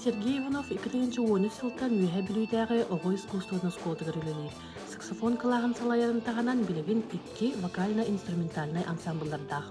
Сергей Иванов 2013 сылтан Үөһээ Бүлүүтээҕи оҕо искусствотын оскуолатыгар үлэлиир. Саксофон кылааһын салайарын таһынан билигин икки вокально-инструментальнай ансаамбыллардаах.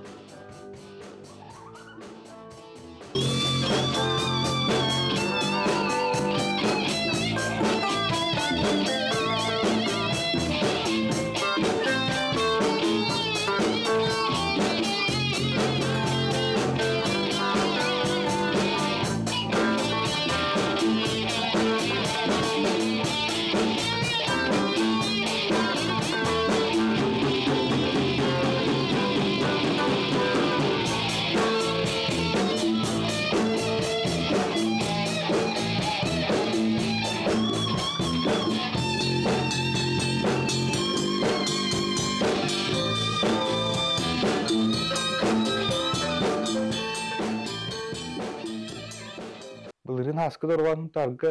Былырыын ааскы дорҕоон Сунтаарга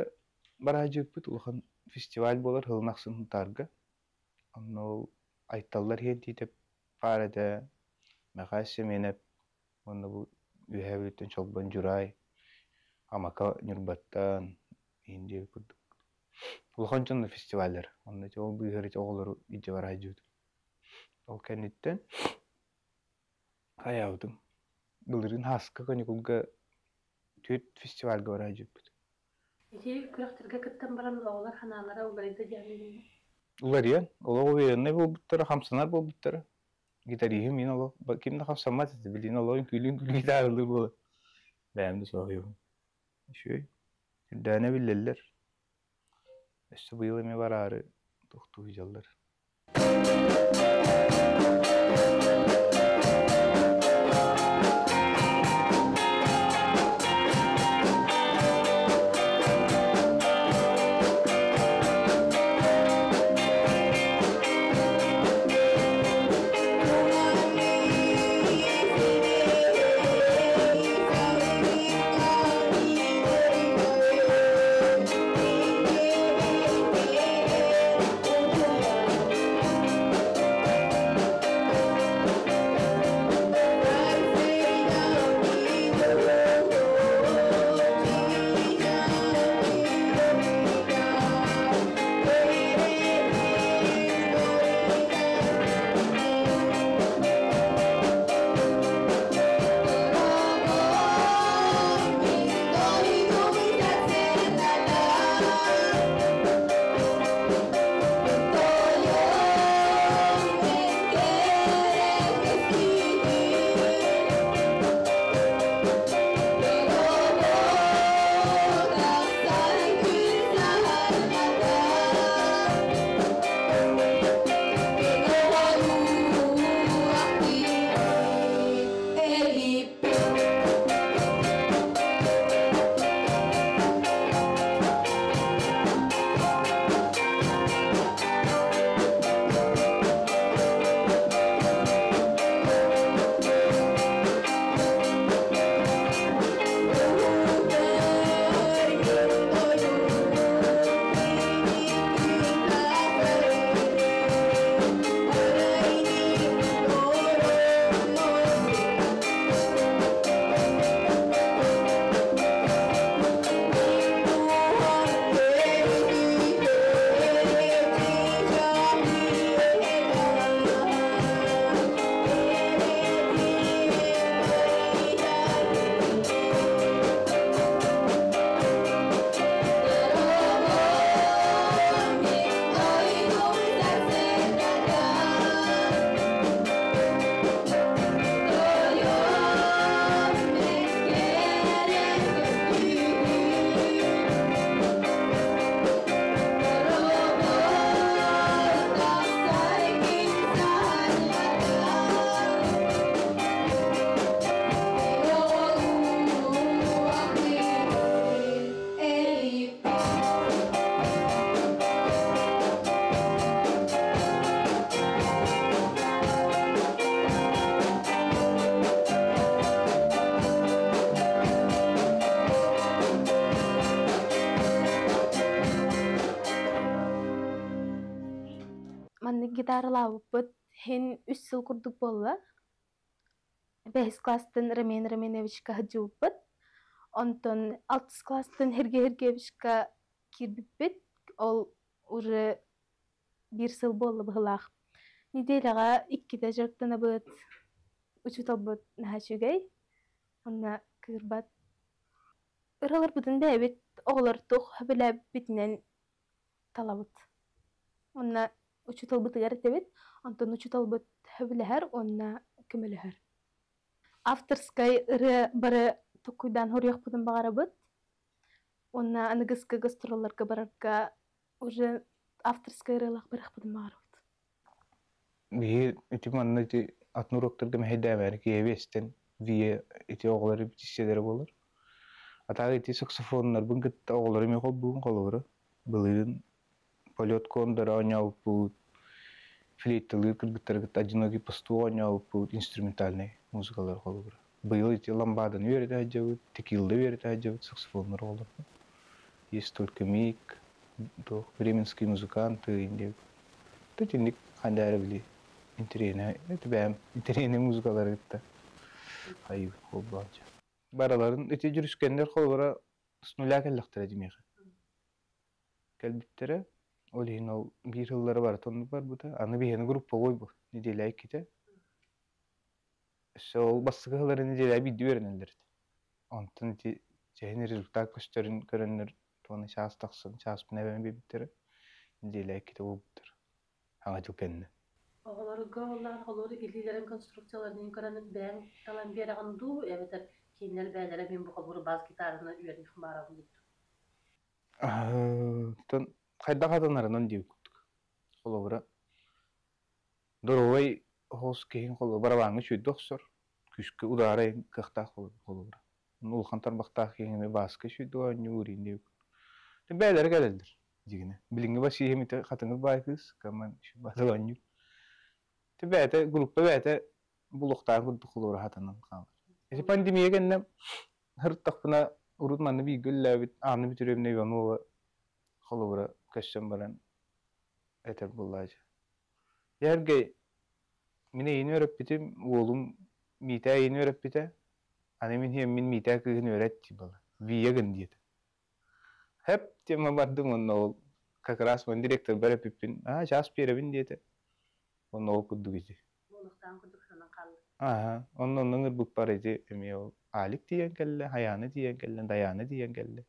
бараадьыппыт улахан фестиваль буолар сылын ахсын Сунтаарга. Онно ол Айталлар иһин тиитэп баар этэ, Мэхээс Сэмиэнэп уонна бу Үөһээ Бүлүүттэн Чолбон Дьурай, Амака Ньурбаттан иһин диэбит курдук. Улахан дьонно фестиваллар. Онно ити ол быыһыгар ити оҕолору илдьэ бараадьыбытым. Ол кэнниттэн хайаабытым. Былырыын Һааска каникулга түөрт фестивальга бараадьыппыт. Ити күрэхтэргэ кыттан баран оҕолор санаалара уларыйда диэн Уларыйан, олох увереннай буолбуттара, хамсанар буолбуттара. Гитариһым мин олох ким да хамсаммат этэ, билигин олох үҥкүүлүү-үҥкүүлүү гитаралыыр буолар. Бэйэм да соһуйабын. Үчүгэй. Үрдээнэ биллэллэр. Өссө быйыл эмиэ бараары тохтуу сылдьаллар. Маннык гитаралаабыппыт иһин үс сыл курдук буолла. Бэһис класстан Роман Романовичка сылдьыбыппыт. Онтон алтыс класстан Сергей Сергеевичка киирбиппит. Ол уже биир сыл буолла быһыылаах. Неделяҕа иккитэ дьарыктанабыт. Учууталбыт наһаа үчүгэй. Онно кыырбат. Ыраларбытын бэйэбит оҕолор туох сөбүлээбиппитинэн талабыт. Уонна учууталбытыгар этэбит, онтон учууталбыт сөбүлэһэр уонна көмөлөһөр. Авторскай ырыа бары толкуйдаан суруйуохпутун баҕарабыт. Уонна аныгыскы гастролларга барарга уже авторскай ырыалаах барыахпытын баҕарабыт. Биһи ити манна ити атын уроктарга мэһэйдээбээри киһи истэн вие ити оҕолор репетициялара буолар. А так ити саксофоннарбын кытта оҕолору эмиэ холбуубун холобура. Былырыын полет кондора оонньообуппут, флейталыыр кыргыттары кытта одинокий посту оонньообуппут, инструментальнай музыкалар холобура. Быйыл ити ламбаданы үөрэтэ сылдьабыт, текилды үөрэтэ сылдьабыт саксофоннар оҕолорбун. Есть только миг, туох бременские музыканты диэбит. Итинник ханна эрэ били интэриэһинэй это бэйэм интэриэһинэй музыкалары кытта хайыы холбоончу. Барыларын ити дьүрүскэннэр холобура с нуля кэллэхтэрэ димиэхэ. Кэлбиттэрэ, ол иһин ол биир сыллара барыта оннук барбыта. Аны биһиэни групповой бу неделя иккитэ. Өссө ол бастакы сыллары неделя биирдэ үөрэнэллэр этэ. Онтон ити чэһин результат көстөрүн көрөннөр туона чаас тахсан чааспын эбэн биэрбиттэрэ. Неделя иккитэ буолбуттар. Саҥа дьыл кэннэ. Оҕолорго уоллаах оҕолор илиилэрин конструкцияларын көрөн бэйэҥ талан биэрэҕин дуу эбэтэр кинилэр бэйэлэрэ мин бу холбуур бас гитараны үөрэнэх баарабын диир. Оттон хайдах атанарынан диэбит курдук. Холобура, доруобай оһос киһин холобура барабааҥҥа үчүгэйдик охсор, күүскэ удаара кыахтаах холобура. Улахан тарбахтаах киһи эмиэ бааска үчүгэйдик оонньуур диэбит курдук. Бэйэлэрэ кэлэллэр дьигинэ. Билиҥҥи Василий ити хатыҥыр баай кыыс, каман баатыл оонньуур. Ити бэйэтэ группа бэйэтэ булуохтаах курдук холобура хатанан хаалар. Ити пандемия кэннэ сырыттахпына урут манна бииргэ үлэлээбит Анна Петровна Иванова холобура көссөн баран этэр буоллаачы. Дьэ, мин эйини үөрэппитим, уолум Миитээ эйини үөрэппитэ, аны мин мин Миитээ кыыһын үөрэт дии буолла. Вия гын диэтэ. Хэп тема бардым онно ол как раз мин директорбар эппиппин, аа час биэрэбин диэтэ. Онно ол курдук ити. Буолуохтаан курдук санан хаалла. Ааһа, онно онно ыҥырбыппар ити эмиэ ол Алик тиийэн кэллэ, Хайаана тиийэн кэллэ, Дайаана тиийэн кэллэ.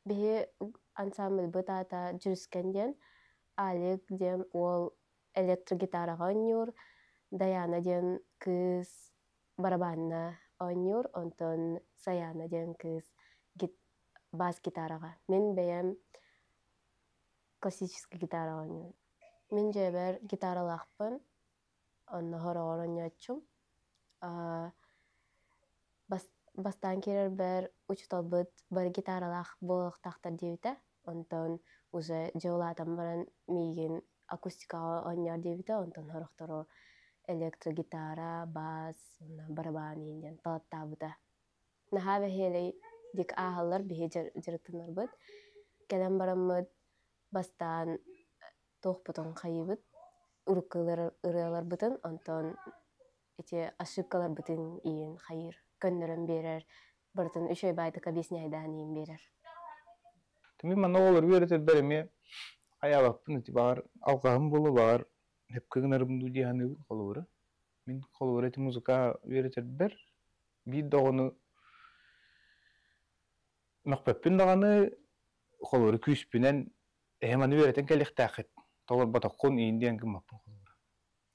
Биһи ансамбльбыт аата Дьүрүскэн диэн, Алик диэн уол электрогитараҕа оонньуур, Дайаана диэн кыыс барабанна оонньуур, онтон Саяна диэн кыыс бас-гитараҕа. Мин бэйэм классическай гитараҕа оонньуубун. Мин дьиэбэр гитаралаахпын. Онно хороҕор оонньооччум. Бастаан киирэрбэр учууталбыт бары гитаралаах буолуохтаахтар диэбитэ. Онтон уже дьэ улаатан баран миигин акустикаҕа оонньоор диэбитэ. Онтон сорохтору электрогитара, бас, уонна барабан иһин диэн талаттаабыта. Наһаа бэһиэлэй дик ааһаллар биһи дьарыктанарбыт. Кэлэн бараммыт бастаан туохпутун хайыыбыт, урукку ырыаларбытын, онтон ити ошибкаларбытын иин хайыыр, көннөрөн биэрэр, барытын үчүгэй баайдык объясняйдаан иин биэрэр. Мин манна оҕолор үөрэтэрбэр эмиэ хайаабаппын ити баҕар алҕаһым буолуо баҕар сөпкө гынарым дуу дии саныыбын холобура. Мин холобура ити музыка үөрэтэрбэр биир да оҕону мөхпөппүн даҕаны холобура күүспүнэн эһэм аны үөрэтэн кэлиэхтээххит толорботоххун иин диэн гыммаппын холобура.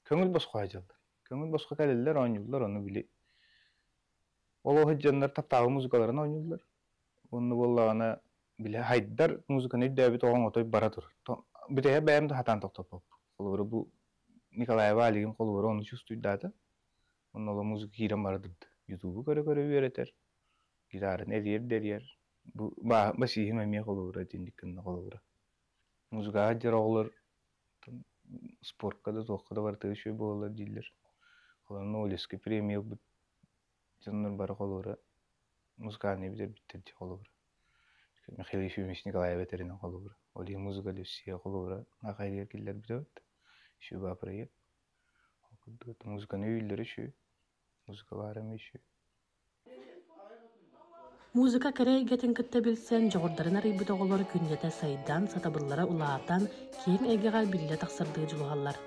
Көҥүл босхо сылдьаллар. Көҥүл босхо кэлэллэр, оонньууллар, ону били ол сылдьаннар таптаабыт музыкаларын оонньууллар. Уонна буоллаҕына били хайдар музыканы өйдөөбүт оҕоҥ отой бара турар. Бүтэһэ бэйэм да сатаан тохтоппоппун. Холобура бу Николаева Алигин холобура ону чувствуйдаата. Онно ол музыка киирэн бара турда. Ютубу көрө-көрө үөрэтэр. Гитараны эрийэр да эрийэр. Бу басиһым эмиэ холобура итинник гынна холобура. Музыкаҕа дьэр оҕолор спортка да туохха да барытыгар үчүгэй буолаллар дииллэр. Холобура Нобелевскай премия ылбыт дьоннор бары холобура музыкальнай бүтэрбиттэр дии холобура. Михаил Ефимович Николаев этэринэн холобура. Ол иһин музыка Люция холобура Михаил киллэрбит эбит. Үчүгэй проект. Ол курдук музыканы өйүүллэр үчүгэй. Музыка баара эмиэ үчүгэй. Музыка кэрэ эйгэтин кытта билсэн, дьоҕурдарын арыйбыт оҕолор күннэтэ сайдан, сатабыллара улаатан, киэҥ эйгэҕэ биллэ тахсардыы дьулуһаллар.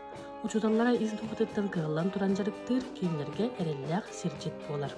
Учууталлара ис дууһатыттан кыһаллан туран дьарыктыыр, кинилэргэ эрэллээх сирдьит буолар.